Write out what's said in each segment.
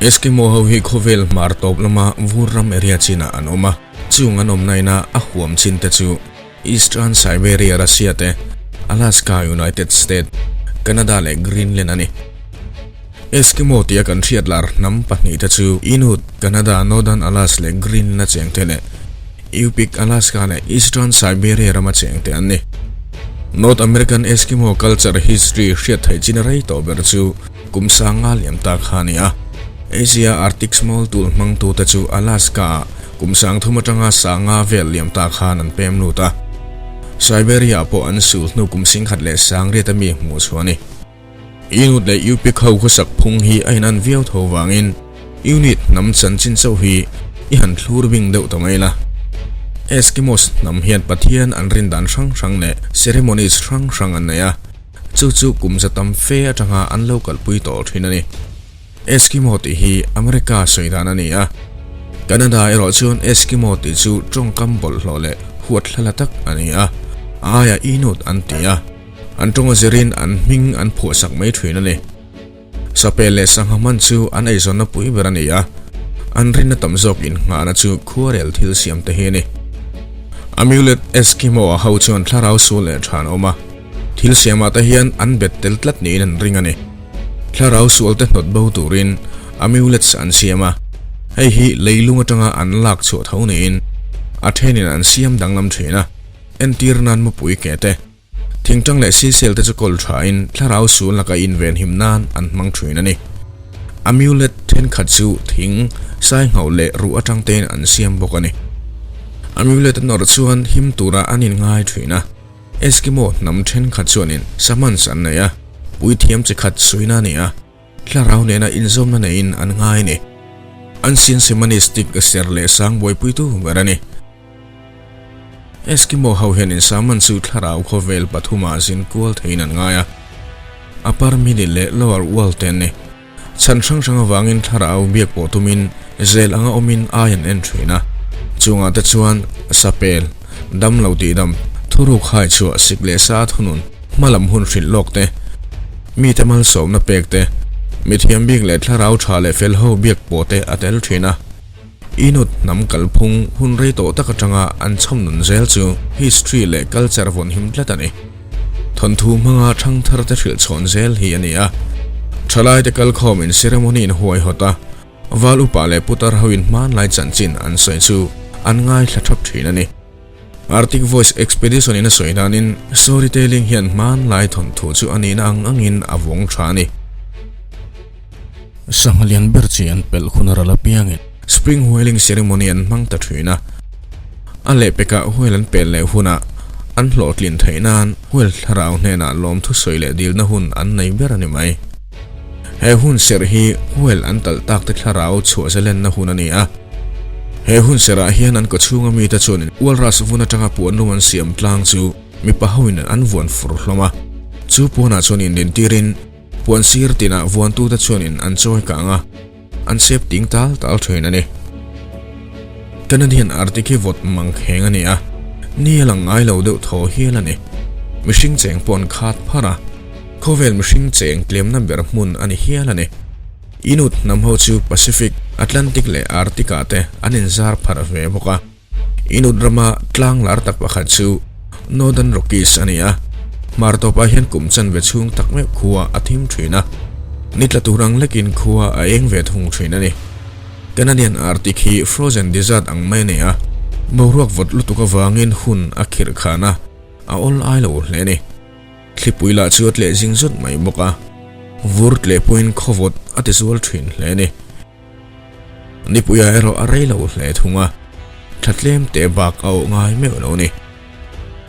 Eskimo ho hi khawvel hmar tawp lama vur ram area chinah an awm a, chung an awmna ina a huam chin te chu Eastern Siberia Russia te, Alaska United State, Canada leh Greenland a ni. Eskimo tia kan hriat lar hnam pahnihte chu Inuit, Canada, Northern Alaska leh Greenland a chengte leh Yupik, Alaska leh Eastern Siberia rama chengte an ni. North American Eskimo culture history hriat theih chin rei tawh ber chu kum sanga liam ta kha a ni a. Asia Arctic Small Tool hmangtute chu Alaska-ah kum sang thum atanga sanga vel liam ta khan an pem lut a. Siberia-ah pawh an sul hnu kum singkhat leh sangriat a mi hmuh chhuah a ni. Inuit leh Yupik ho khawsak phung hi a inan viau tho vangin Inuit hnam chanchin chauh hi i han thlur bing deuh ta mai la. Eskimos hnam hian Pathian an rin dan hrang hrang leh ceremonies hrang hrang an nei a, chu chu kum za tam fe atanga an lo kalpui tawh thin a ni. Eskimo tih hi America sawi dan a ni a, Canada erawh chuan Eskimo tih chu tawngkam bawlhhlawh leh huathlala tak a ni a, a aiah Inuit an ti a. An tawng a zirin an hming an phuahsak mai thin a ni. Sapel leh sangha hman chu an eizawnna pui ber a ni a, an rinna tam zawk innghahna chu khuarel thil siam te hi a ni. Amulet Eskimo-a ho chuan thlarau sul leh tha an awm a, thil siamah te hian an bet tel tlat niin an ring a ni. Thlarau sual te hnawt bo turin amulets an siam a, hei hi leilung atanga an lak chhuah tho niin a thenin an siam danglam thin a, entir nan mupui ke te. Thingtang leh sisel te chu kawl thain thlarau sul laka inven him nan an hmang thin a ni. Amulet thenkhat chu thing, saingho leh ruh atang tein an siam bawk a ni. Amulet a nawrh chuan him tura an inngai thin a. Eskimo hnam thenkhat chuanin shamans an nei a, puithiam chi khat suina a ni a, thlarau nena inzawmna neiin an ngai a ni. An sin shamanistic ser leh sang buaipuitu ber a ni. Eskimo ho hian insaman chu thlarau khawvel pathumah zin kual theiin an ngai a, upper, middle leh lower world te an ni. Chhan hrang hrang avangin thlarau biak pawh tumin zel anga awmin ai an en thin a, chungah te chuan sapel, dam lo tihdam, thuruk hai chhuah sik leh sa thunun, hmalam hun hrilh lawk te, mite malsawmna pek te, mithiam bik leh thlarau tha leh fel ho biak pawh te a tel thin a. Inuit hnam kalphung hun rei tawh tak atanga an chhawm nun zel chu history leh culture vawn him tlat a ni. Thawnthu hmanga thangthar te hrilh chhawn zel hi a ni a. Thalaite kalkhawmin ceremony in huaihawt a, val upa leh putar hoin hmanlai chanchin an sawi chu an ngaithla thap thin a ni. Arctic Voice Expedition in a sawi danin storytelling hian hmanlai thawnthu chu a nihna ang angin a vawng tha a ni. Sangha lian ber chi an pelh hun a ral apiangin Spring Whaling Ceremony an hmang ta thin a. A lehpekah whale an pel leh hunah an hlawhtlin theih nan whale thlarau hnenah lawmthu sawi leh dilna hun an nei ber a ni mai. He hun serh hi whale an talh tak te thlarau chhuah zalenna hun a ni a. He hun serhah hian an kawchhunga mite chuanin walrus vun atanga puanlum an siam tlang chu mipa hoin an vuan fur hlawm a. Chu puanah chuan indintirin Puan sir tinah vuantute chuanin an chawi kang a, an sep ting tal tal thin a ni. Canadian Arctic hi vawt mang kheng a ni a, ni a lang ngai lo deuh thaw hial a ni. Mihring cheng pawh an khat phar a, khawvel mihring cheng tlemna ber hmun a ni hial a ni. Inuit hnam ho chu Pacific, Atlantic leh Arctic-ah te an inzar pharh ve bawk a. Inuit rama tlang lar tak pakhat chu Northern Rockies a ni a, hmar tawpah hian kum chanve chhung tak meuh khua a thim thin a, ni tla tur ang lekin khua a eng ve thung thin a ni. Canadian Arctic hi frozen desert ang mai a ni a, boruak vawt lutuk avangin hun a khirh khan a, a awl ai lo hle a ni. Thlipui lah chu a tleh zing zut mai bawk a, vur tleh pawhin khawvawt a tizual thin hle a ni. Nipuia erawh a rei lo hle thung a, thla tlem teh bak a awh ngai meuh lo ni.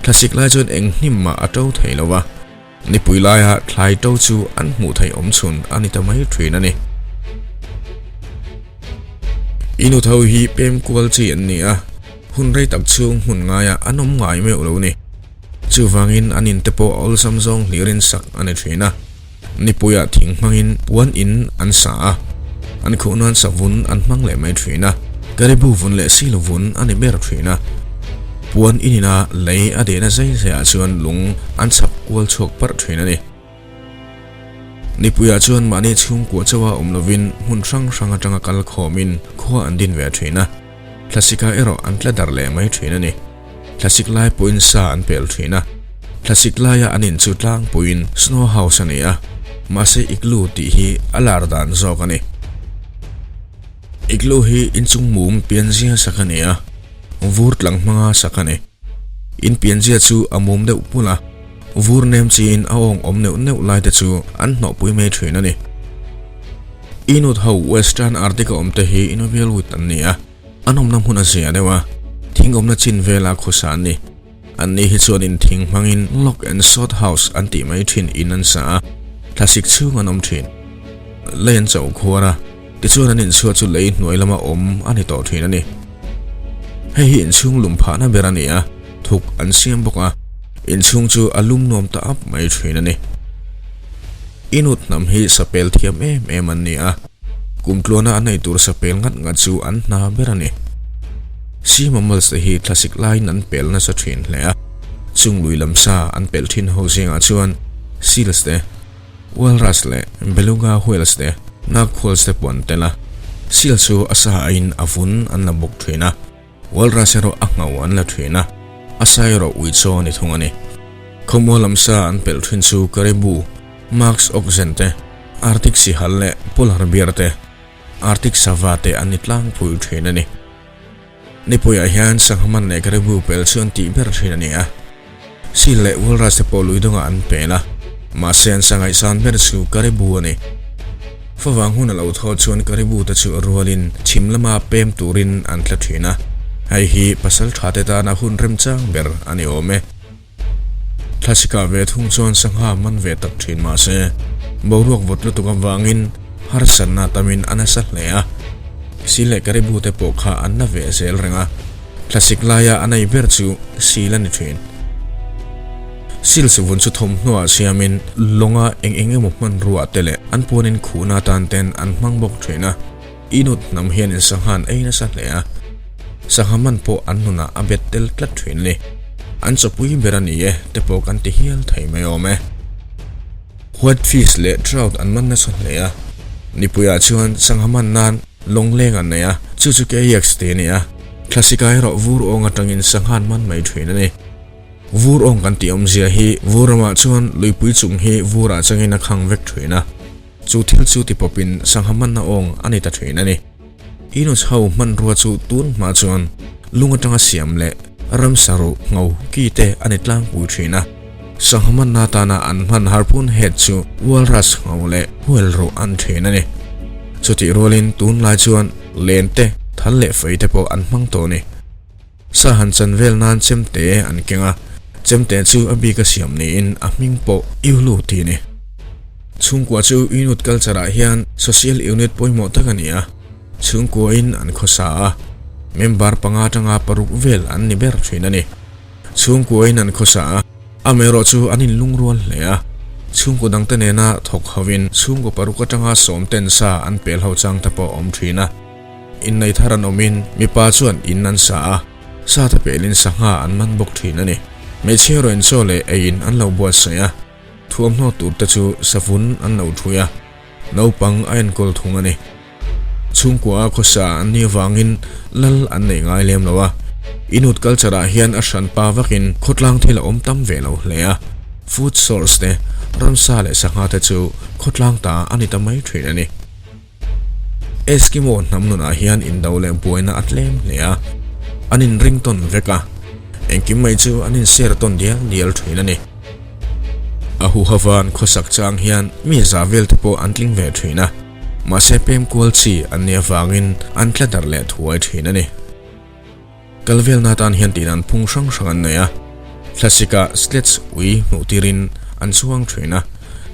Thlasik lai chuan eng hnim mah a to thei lo va, nipui laia thlai to chu an hmuh theih awm chhun a ni ta mai thin a ni. Inut ho hi pem kual chi an ni a, hun rei tak chhung hmun ngaiah an awm ngai meuh lo ni. Chuvangin an inte pawh a awlsam zawng hlirin sak a ni thin a. Nipuiah thing hmangin puan in an sa a, an khuh nan savun an hmang leh mai thin a, caribou vun leh silo vun a ni ber thin a. Puan in ina lei a dehna zai zaiah chuan lung an chhak kual chhuak parh thin a ni. Nipuiah chuan mahni chhungkua chauha awm lovin hmun hrang hrang atanga kal khawmin khua an din ve thin a. Thlasika erawh an tla darh leh mai thin a ni. Thlasik lai pawhin sa an pel thin a. Thlasik laia an in chu tlangpuiin snow house a ni a, mahse igloo tih hi a lar dan zawk a ni. Igloo hi inchung mum pianzia sak a ni a, vur tlang hmanga sak a ni. In pianzia chu a mum deuh pulh a, vur nem chiin a awng awm neuh neuh lai te chu an hnawhpui mai thin a ni. Inuit ho Western Arctic a awm te hi Inuvialuit an ni a, an awmna hmun a zia deuh a, thing awmna chin vela khawsa an ni. Anni hi chuan in thing hmangin log and sod house an tih mai thin in an sa a, thlasik chhung an awm thin. Lei an cho khuar a, tichuan an inchhuah chu lei hnuai lama awm a ni tawh thin a ni. Hei hi inchhung lum phahna ber a ni a, thuk an siam bawk a, inchhung chu a lum nuam ta ap mai thin a ni. Inut hnam hi sapel thiam em em an ni a, kum tluana an ei tur sapel ngat ngat chu an hna ber a ni. Sea mammals te hi thlasik laiin an pel nasa thin hle a, chung lui lam sa an pel thin ho zingah chuan seals te, walrus leh beluga whales te, narwhals te pawh an tel a, seal chu a sa aiin a vun an la bawk thin a. Walrus erawh a ngho an la thin a, a sa erawh ui chaw a ni thung a ni. Khawmual lam sa an pelh thin chu Caribou, Musk oxen te, Arctic sihal leh Polar bear te, Arctic sava te an ni tlangpui thin a ni. Nipuiah hian sangha man leh Caribou pel chu an tih ber thin a ni a. Seal leh walrus te pawh lui dawngah an pel a, mahse an sa ngaihsan ber chu caribou a ni. Favang hun a lo thaw chuan caribou te chu a rualin chhim lama pem turin an tla thin a, hei hi pasal tha te tana hun remchang ber a ni awm e. Thlasika ve thung chuan sangha man ve tak thin mahse boruak vawt lutuk avangin harsatna tamin a nasa hle a, seal leh caribou te pawh kha an la ve zel reng a. Thlasik laia a nei ber chu sil a ni thin. Sil suvun chu thawmhnaw ah siamin lawnga eng eng emaw hmanrua te leh an puanin khuhna atan ten an hmang bawk thin a. Inut hnam hianin sangha an ei nasa hle a, sangha man pawh an nunah a bet tel tlat thin a ni. An chawpui ber a ni e te pawh kan ti hial thei mai awm e. White fish leh trout an man nasa hle a, nipuiah chuan sangha man nan Lawngleng an nei a, chu chu kayaks tih a ni a, thlasika erawh vur awng atangin sanghan man mai thin a ni. Vur awng kan tih awmzia hi vur ramah chuan luipui chung hi vurah changin a khang vek thin a, chu thil chu ti pawpin sangha manna awng a ni ta thin a ni. Inuits ho hmanrua chu tun hma chuan lung atanga siam leh ramsa ruh ngho ki te a ni tlangpui thin a, sangha manna atana an hman harpoon head chu walrus ngho leh whale ruh an thin a ni. Chutih rualin tunlai chuan len te, thal leh fei te pawh an hmang tawh a ni. Sa han chan vel nan chemte an keng a, chemte chu a bik a siam niin a hming pawh Iulu tih a ni. Chhungkua chu Inuit culture ah hian social unit pawimawh tak a ni a. Chhungkuain an khawsa a, member panga atanga paruk vel an ni ber thin a ni. Chhungkuain an khawsa a, amaherawh chu an inlungrual hle a. Chhungkaw dangte nena thawk hovin chhungkaw paruk atanga sawm ten sa an pel ho chang te pawh a awm thin a. Innei thar an awmin mipa chuan in an sa a, sa te pelin sangha an man bawk thin a ni. Hmeichhia erawhin chaw leh eiin an lo buatsaih a, thuamhnaw tur te chu savun an lo thui a. Naupang a enkawl thung a ni. Chhungkua a khawsa an nih avangin lal an nei ngai lem lo a. Inut culture ah hian a hran pa vakin khawtlang thil a awm tam ve lo hle a. Food source te, ramsa leh sangha te chu khawtlang ta a ni ta mai thin a ni. Eskimo hnam nunah hian indo leh buaina a tlem hle a. An inring tawn vek a. Engkim mai chu an inser tawn dial dial thin a ni. A huhava'n khawsak chang hian mi za vel te pawh an tling ve thin a, mahse pem kual chi an nih avangin an tla darh leh thuai thin a ni. Kal velna atan hian tihdan phung hrang hrang an nei a, thlasika sleds ui hmuh tirin an chuang thin a,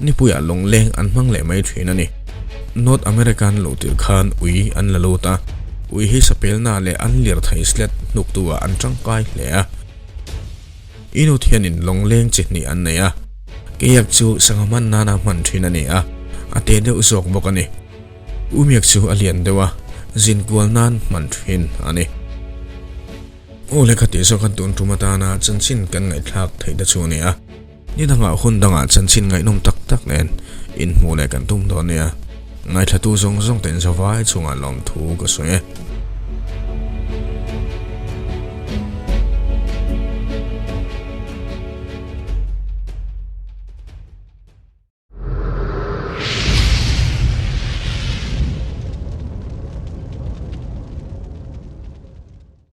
nipuiah lawngleng an hmang leh mai thin a ni. North America an luh tir khan ui an la lut a, ui hi sapelna leh an lirthei sled hnuktu-ah an tangkai hle a. Inut hianin lawngleng chi hnih an nei a, keiak chu sangha hman nana hman thin a ni a, a te deuh zawk bawk a ni. Umiak chu a lian deuh a, zin kual nan hman thin a ni. Aw le khatih zawk khan tun tum atana chanchin kan ngaihthlak theih te chu a ni a. Ni dangah hun dangah chanchin ngaihnawm tak tak nen inhmuh leh kan tum dawn nia. Ngaithlatu zawng zawng ten zavai chungah lawmthu ka sawi e.